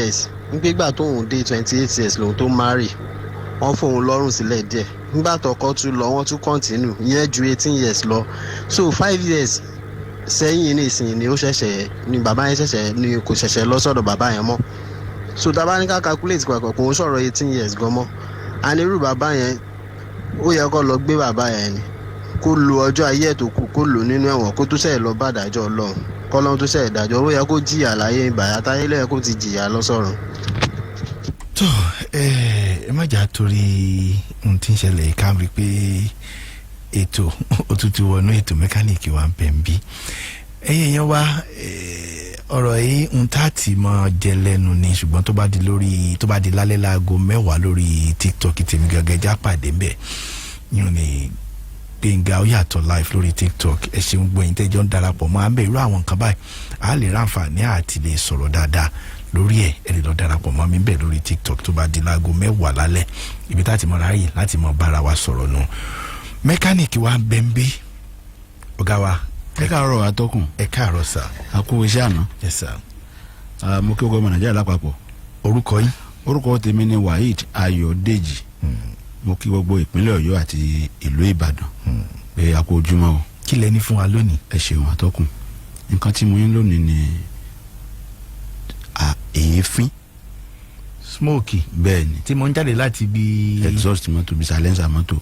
Years nígbà tóun dé 28 years lòun tó marry, wọ́n fóun lọ́rùn sílẹ̀ díẹ̀. Nígbà tọkọ tún lọ, wọ́n tún continue ìyẹn ju 18 years lọ. So 5 years sẹ́yìn nísìnyí ni ó ṣẹ̀ṣẹ̀ ni bàbá yẹn ṣẹ̀ṣẹ̀ ni kò ṣẹ̀ṣẹ̀ lọ sọ́dọ̀ bàbá yẹn mọ́. So tá a bá ní ká calculate papọ̀, kò ń sọ̀rọ̀ 18 years gan mọ́. A ní irú bàbá yẹn, ó yẹ kó lọ gbé bàbá yẹn ni, kó lo ọjọ́ ayé ẹ̀ tó kù, kó lò nínú ẹ̀wọ̀n, kó tó ṣẹ̀ lọ bá dájọ́ Ọlọ́run, kọ́lọ́run tó ṣẹ̀ dájọ́. Ó yẹ kó jìyà láyé ìbàyà táyé lẹ́yìn kó ti jìyà lọ́sọ̀run. Tó ẹ, ẹ má jà torí ohun tí ń ṣẹlẹ̀ ká rí i pé ètò òtútù wọnú ètò. Mẹkáníìkì wa ń bẹ̀ ń bí. Ẹ̀yin èèyàn wa, ọ̀rọ̀ yìí ń tá tì mọ́ jẹ lẹ́nu ni, ṣùgbọ́n tó bá di lórí, tó bá di lálẹ́ láago 10 lórí TikTok tèmi gẹ́gẹ́ já pàdé ńbẹ̀ yín ni Gbẹ̀ngà Ó Yàtọ̀ Live lórí TikTok. Ẹ ṣeun gbọ̀yìn tẹ́jọ́ ń darapọ̀ mọ́ à ń bẹ̀. Irú àwọn nǹkan báyìí, a lè ráǹfààní àti lè sọ̀rọ̀ dáadáa lórí ẹ̀. Ẹ lè lọ darapọ̀ mọ́ mi bẹ̀ lórí TikTok tó bá di láago 10 lálẹ́, ibi tá a ti mọ ráàyè láti mọ bára wa sọ̀rọ̀ nù. Mẹkáníìkì wa ń bẹ ń bí, ọ̀gá wa. Ẹ káàárọ̀, atọ́kùn. Ẹ káàárọ̀, sir. A kú iṣẹ́ àná. Yes, sir. Ah, mo kí gbogbo ọmọ Nàìjíríà lápapọ̀. Orúkọ yín? Orúkọ tèmi ni Waheed Ayọ̀dèjì. Mo kí gbogbo ìpínlẹ̀ Ọ̀yọ́ àti ìlú Ìbàdàn pé a kú ojúmọ́ o. Kí lẹ ní fún wa lónìí? Ẹ ṣeun, atọ́kùn. Nǹkan tí mo ní lónìí ni èéfín. Smoke. Bẹ́ẹ̀ ni. Tí mo ń jáde láti ibi exhaust mọ́tò, bí silencer mọ́tò.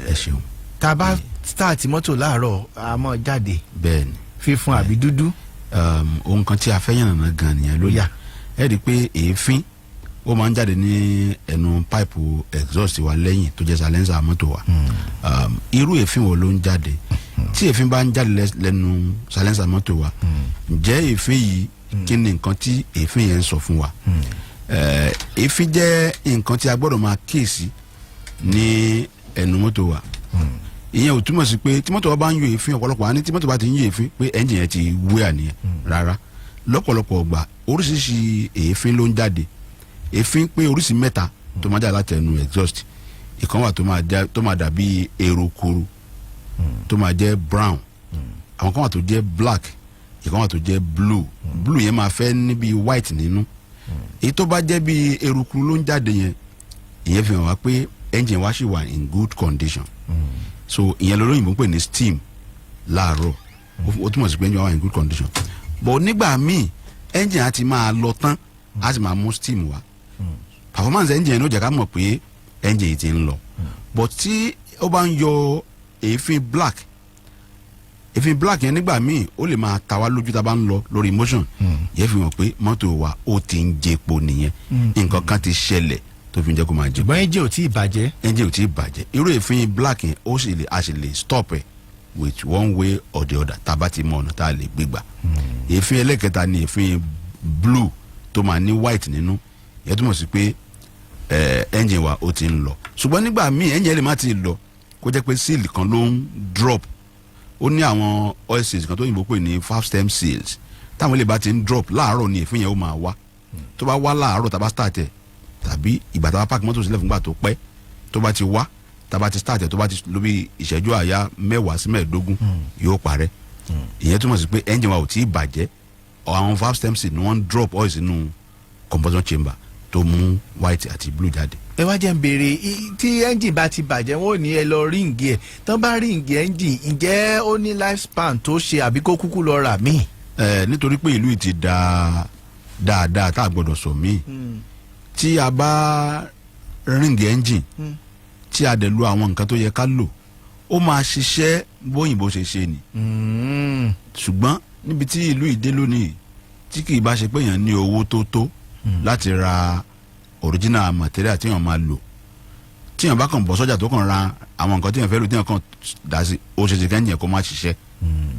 Ẹ ṣeun. Tá a bá start mọ́tò láàárọ̀, a mọ̀ jáde Bẹ́ẹ̀ ni. fífún àbí dúdú. Ohun kan tí a fẹ́ yànnàná gan nìyẹn lónìí. Yà. Ẹ rí i pé èéfín ó máa ń jáde ní ẹnu páìpù exhaust wa lẹ́yìn tó jẹ́ silencer mọ́tò wa. Irú èéfín wo ló ń jáde? Tí èéfín bá ń jáde lẹ́nu silencer mọ́tò wa, ǹjẹ́ èéfín yìí, kí ni nǹkan tí èéfín yẹn ń sọ fún wa? Èéfín jẹ́ nǹkan tí a gbọ́dọ̀ máa kíyèsí ní ẹnu mọ́tò wa. Ìyẹn ò túmọ̀ sí pé tí mọ́tò wa bá ń yọ èéfín, ọ̀pọ̀lọpọ̀ á ní tí mọ́tò bá ti ń yọ èéfín pé ẹ́ńjìn yẹn ti wúyà nìyẹn. Rárá, lọ́pọ̀lọpọ̀ ọgbà, oríṣiríṣi èéfín ló ń jáde. Èéfín pé oríṣi mẹ́ta tó máa jáde láti ẹnu exhaust. Ìkan wà tó máa dàbí erokoro, tó máa jẹ́ brown. Àwọn kan wà tó jẹ́ black. Ìkan wà tó jẹ́ blue. Blue yẹn máa fẹ́ níbi white nínú. Èyí tó bá jẹ́ bí eruku ló ń jáde yẹn, ìyẹn fi hàn wá pé engine wa ṣì wà in good condition. So ìyẹn lolóyìnbó ń pè ní steam láàárọ̀. Ó túmọ̀ sí pé engine wa wà in good condition. But nígbà míì, engine á ti máa lọ tán, á sì máa mú steam wá. Performance engine yẹn ló jẹ́ ká mọ̀ pé engine yìí ti ń lọ. But tí ó bá ń yọ èéfín black, èéfín black yẹn nígbà míì, ó lè máa ta wá lójú tá a bá ń lọ lórí motion. Yẹn fi hàn pé mọ́tò wa ó ti ń jẹpo nìyẹn. Nǹkan kan ti ṣẹlẹ̀ tó fi ń jẹ́ kó máa jẹpo. Ṣùgbọ́n ẹ́ńjìn ò tí ì bàjẹ́. Engine ò tí ì bàjẹ́. Irú èéfín black yẹn, ó sì lè a sì lè stop ẹ̀ with one way or the other, tá a bá ti mọ ọ̀nà tá a lè gbé gbà. Èéfín ẹlẹ́kẹta ni èéfín blue tó máa ní white nínú. Ìyẹn túmọ̀ sí pé engine wa ó ti ń lọ. Ṣùgbọ́n nígbà míì, engine lè má ti lọ, kó jẹ́ pé seal kan ló ń drop. Ó ní àwọn oil seals kan tó òyìnbó pè ní valve stem seals. Táwọn ilé bá ti ń drop láàárọ̀ ni èéfín yẹn ó máa wá. Tó bá wá láàárọ̀, tá a bá start ẹ̀, tàbí ìgbà tá a bá park mọ́tò sílẹ̀ fúngbà tó pẹ́, tó bá ti wá, tá a bá ti start ẹ̀, tó bá ti lò bí ìṣẹ́jú àyá 10 sí 15, yóò parẹ́. Ìyẹn túmọ̀ sí pé engine wa ò tí ì bàjẹ́. Àwọn valve stem seal ni wọ́n ń drop oil sínú combustion chamber tó mú white àti blue jáde. Ẹ wá jẹ́ ń béèrè, tí ẹ́ńjìn bá ti bàjẹ́, wọ́n ò ní ẹ lọ ring ẹ̀. Tán bá ring ẹ́ńjìn, ǹjẹ́ ó ní life span tó ṣe, àbí kó kúkú lọ rà míì? Ẹ nítorí pé ìlú yìí ti da dáadáa tá a gbọ́dọ̀ sọ míì, tí a bá ring engine, tí a dẹ̀ lo àwọn nǹkan tó yẹ ká lò, ó máa ṣiṣẹ́ bóyìnbó ṣe ṣe ni. Ṣùgbọ́n níbi tí ìlú yìí dé lónìí, tí kì í bá ṣe pé èèyàn ní owó tó tó láti ra original material tí èèyàn máa lò, tí èèyàn bá kàn bọ́ sọ́jà tó kàn ra àwọn nǹkan tí èèyàn fẹ́ lò, tí èèyàn kàn dá sí, ó ṣe ṣe kẹ́ńjìn kó má ṣiṣẹ́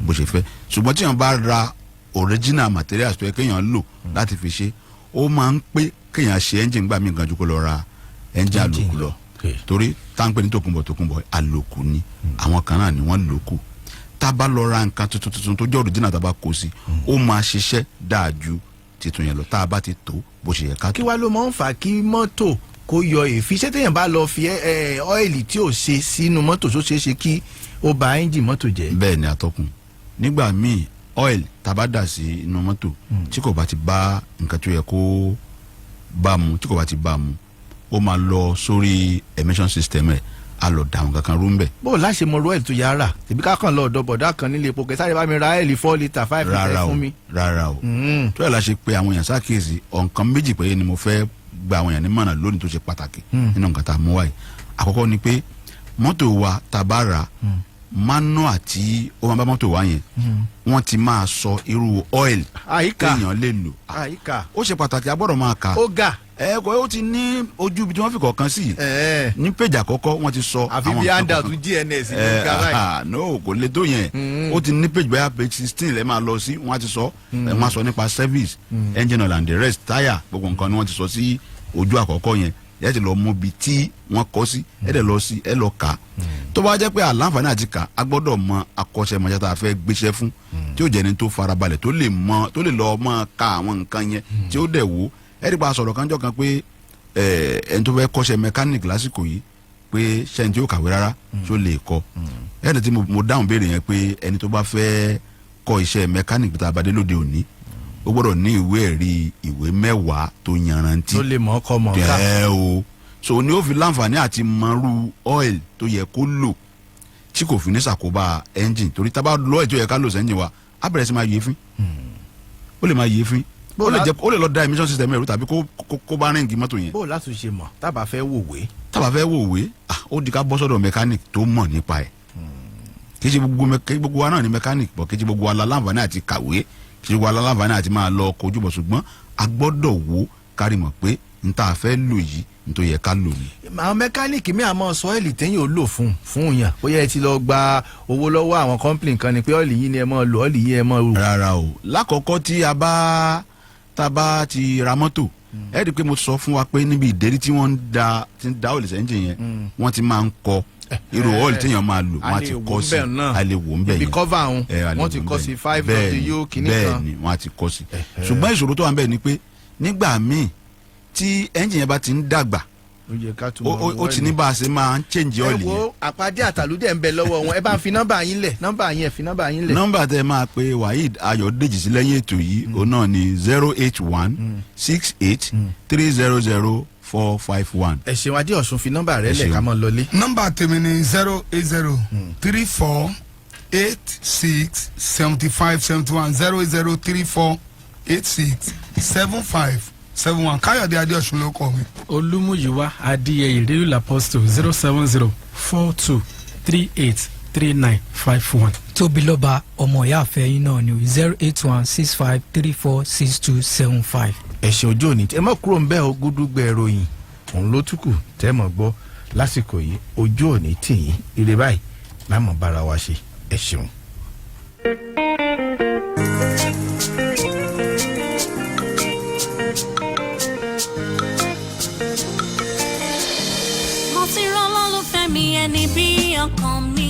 bó ṣe fẹ́. Ṣùgbọ́n tí èèyàn bá ra original materials tó yẹ kéèyàn lò láti fi ṣe, ó máa ń pé kéèyàn ṣe engine gbà mí gan ju kó lọ ra engine àlòkù lọ, torí táǹpẹ́ ní tòkunbọ̀ tòkunbọ̀, àlòkù ni. Àwọn kan náà ni wọ́n lò kù. Tá a bá lọ ra nǹkan tuntun tuntun tó jẹ́ original, tá a bá kó sí, ó máa ṣiṣẹ́ dáa ju titun yẹn lọ, tá a bá ti tó bó ṣe yẹ ká Kí tó. wá ló máa ń fà kí mọ́tò kó yọ èéfín? Ṣé téèyàn bá lọ fi oil tí ò ṣe sínú mọ́tò, tó ṣeé ṣe kí ó ba ẹ́ńjìn mọ́tò jẹ́? Bẹ́ẹ̀ ni, atọ́kùn. Nígbà míì Oil tá a bá dà sí inú mọ́tò, tí kò bá ti bá nǹkan tó yẹ kó bá mu, tí kò bá ti bá mu, ó máa lọ sórí emission system ẹ̀, á lọ dà àwọn kankan rú ń bẹ̀. Bó o láṣẹ mọ oil tó yára, tèmi ká kàn lọ ọ̀dọ̀ bọ̀dá kan nílé epo kẹsàrẹ́ bá mi ra oil 4 litre, 5 litre Rárá o. fún mi. Rárá o. Tó yẹ la ṣe pé àwọn èèyàn ṣàkíyèsí ọ̀nkan méjì péré ni mo fẹ́ gba àwọn èèyàn nímọ̀ràn lónìí tó ṣe pàtàkì nínú nǹkan tá a mú wáyé. Àkọ́kọ́ ni pé mọ́tò wa tá a bá rà, manual tí ó máa bá mọ́tò wa yẹn, wọ́n ti máa sọ irú oil Àyíká. téèyàn lè lò. Àyíká. Ó ṣe pàtàkì, a gbọ́dọ̀ máa kà. Ó ga. Ẹ kò, ó ti ní ojú ibi tí wọ́n fi kọ̀ọ̀kan sí. Ẹ̀ẹ́. Ní péjì àkọ́kọ́, wọ́n ti sọ Àfi àwọn bí nǹkan handout kọ̀ọ̀kan. GNS ló ga báyìí. Ah, no, kò lè tó yẹn. Ó ti ní page, bóyá page 16 lẹ́ máa lọ sí, wọ́n á ti sọ. Wọ́n á sọ nípa service, engine oil and the rest, tire, gbogbo nǹkan ni wọ́n ti sọ sí ojú àkọ́kọ́ yẹn. Ẹ ti lọ mú bi tí wọ́n kọ sí, ẹ dẹ̀ lọ sí, ẹ lọ kà á. Tó bá jẹ́ pé àlàǹfààní àti kà, á gbọ́dọ̀ mọ akọ́ṣẹ́mọṣẹ́ tá a fẹ́ gbéṣẹ́ fún, tí ó jẹ́ ẹni tó farabalẹ̀, tó lè mọ, tó lè lọ mọ ka àwọn nǹkan yẹn, tí ó dẹ̀ wò. Ẹ rí pa sọ̀rọ̀ kanjọ́ kan pé ẹni tó fẹ́ kọ́ṣẹ́ mẹkáníìkì lásìkò yìí, pé ṣẹ́ni tí ó kàwé rárá tó lè kọ́? Ẹni tí mo dáhùn béèrè yẹn pé ẹni tó bá fẹ́ kọ́ iṣẹ́ mẹkáníìkì tá a bá dé lóde òní, ó gbọ́dọ̀ ní ìwé ẹ̀rí ìwé 10 tó yanrantí. Tó lè mọ̀ ọkọ mọ̀ ká. Ẹ o, so ni ó fi láǹfààní àti mọrú oil tó yẹ kó lò tí kò fi ní ṣàkóbá engine, torí tá a bá lọ ẹ̀ tó yẹ ká lò sí engine wa, á bẹ̀rẹ̀ sí máa yẹ fín, ó lè máa yẹ fín, ó lè jẹ́ ó lè lọ da emission system ẹ̀rú tàbí kó bá ring mọ́tò yẹn. Bó o láti ṣe mọ̀ tábà fẹ́ wòwe? Tábà fẹ́ wò wé, ó di ká bọ́ sọ́dọ̀ mechanic tó mọ̀ nípa ẹ̀. Kì í ṣe gbogbo wa náà ni mechanic bọ̀, kì í ṣe gbogbo wa la láǹfààní àti kàwé, kì í ṣe gbogbo wa la láǹfààní àti máa lọ kojú bọ̀, ṣùgbọ́n a gbọ́dọ̀ wo kárí mọ̀ pé n tá a fẹ́ lò yìí, n tó yẹ ká lò ní. Àwọn mẹkáníìkì mi àmọ́ sọ oil téyàn ó lò fún yàn, bóyá ẹ ti lọ gba owó lọ́wọ́ àwọn company kan ni pé oil yìí ni ẹ máa lò, oil yìí ẹ máa lò. Rárá o. Lákọ̀ọ́kọ́ tí a bá tá a bá ti ra mọ́tò, ẹ rí i pé mo sọ fún wa pé níbi ìdérí tí wọ́n ń da tí ń da oil sẹ́ńjìn yẹn, wọ́n ti máa ń kọ irú oil téèyàn máa lò, wọ́n á ti kọ sí. A lè wò ń bẹ̀ Ibi yẹn. cover àwọn Ẹ, a lè wọ́n ti wò ń kọ bẹ̀ sí yẹn. 5 Bẹ́ẹ̀ W kìíní bẹ́ẹ̀ kan. ni wọ́n á ti kọ sí, ṣùgbọ́n ìṣòro tó wà ń bẹ̀ ni pé nígbà míì tí ẹ́ńjìn yẹn bá ti ń dàgbà, Ó yẹ ká tún ó ti ní bá a ṣe máa ń change Ẹ oil yẹn. wo, àpàdé àtàlùdẹ̀ ń bẹ lọ́wọ́ wọn. Ẹ bá ń fi nọ́mbà yín lẹ̀, nọ́mbà yín, ẹ fi nọ́mbà yín lẹ̀. Nọ́mbà tẹ máa pe Waheed Ayọ̀dèjì sí lẹ́yìn ètò yìí, òun náà ni 08168300451. Ẹ ṣeun. Adéọ̀sùn, fi nọ́mbà rẹ Ẹ lẹ̀ ṣeun. ká mọ́ lọlé. Nọ́mbà tèmi ni 08034867571, 08034867571. Káyọ̀dé Adéọ̀sùn ló kọ mi. Olúmúyíwá Adéyẹyè Real Apostle, 07042383951. Tóbilọ́ba ọmọ ìyá àfẹ́ yín náà ni, 08165346275. Ẹ ṣe, ojú òní ẹ mọ̀ kúrò ń bẹ́ẹ̀ o. Gúdúgbẹ̀ ìròyìn òun ló túkù tẹ́ mọ̀ gbọ́ lásìkò yìí. Ojú òní tì yín. Ire báyìí lámọ̀ bára wa ṣe. Ẹ ṣeun. Mo ti rán lólùfẹ́ mi, ẹni bí ọkàn mi.